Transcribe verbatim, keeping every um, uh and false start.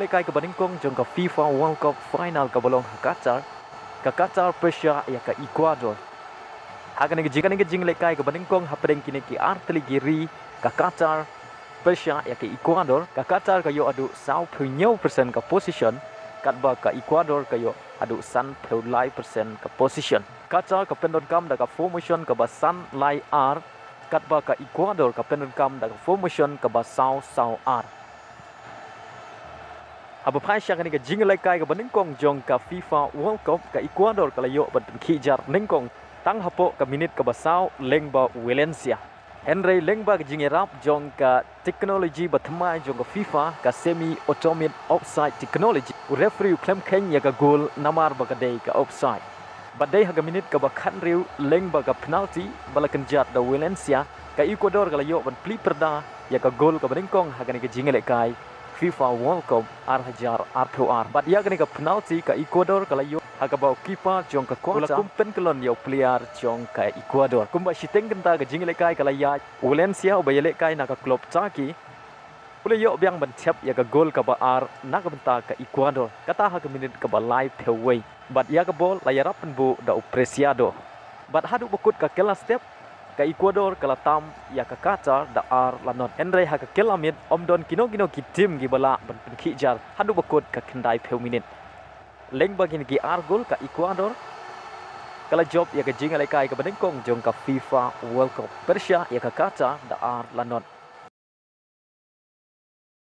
Kai kaba nyngkong jong ka FIFA World Cup final kaba long ha Qatar, ka Qatar pyrshah ïa ka Ecuador. Ha kane ka jing, kane ka jingïalehkai kaba nyngkong hapdeng kine ki artylli ki ri, ka Qatar pyrshah ïa ka Ecuador, ka Qatar ka ïoh haduh sawphew hynñiew percent ka possession, katba ka Ecuador ka ïoh haduh sanphew lai percent ka possession. Qatar ka pyndonkam da ka formation kaba san lai ar, katba ka Ecuador ka pyndonkam da ka formation kaba saw saw ar. Haba phai sha kane ka jingïalehkai kaba nyngkong jong ka FIFA World Cup, ka Ecuador ka la ïoh ban pynkhih jar nyngkong tang hapoh ka minit kaba saw lyngba Valencia. Hynrei lyngba ka jingïarap jong ka technology bathymmai jong ka FIFA, ka semi automated offside technology, u referee u khlem kheiñ ïa ka goal namar ba ka dei ka offside. Bad dei ha ka minit kaba khathynriew lyngba ka penalty ba la kynjat da Valencia, ka Ecuador ka la ïoh ban plie pyrda ïa ka goal kaba nyngkong ha kane ka jingïalehkai FIFA World Cup ar hajar arphew ar. Bad ïa kane ka penalty ka Ecuador ka la ïoh ha kaba u keeper jong ka Qatar u la kum pynkyllon ïa u player jong ka Ecuador. Kumba shiteng kynta ka jingïalehkai ka la ïaid, Valencia uba ïalehkai na ka club Turkey u la ïoh biang ban thep ïa ka goal kaba ar na ka bynta ka Ecuador, kata ha ka minit kaba laiphew wei. Bad ïa ka ball la ïarap pynbuh da u Preciado. Bad haduh ba kut ka kylla step, ka Ecuador ka la tam ïa ka Qatar da ar la not. Hynrei ha ka kylla miet ym don kino kino ki team kiba lah ban pynkhih jar haduh ba kut ka khyndaiphew minit. Lyngba kine ki ar goal ka Ecuador ka la jop ïa ka jingïalehkai kaba nyngkong jong ka FIFA World Cup, pyrshah ïa ka Qatar da ar la not.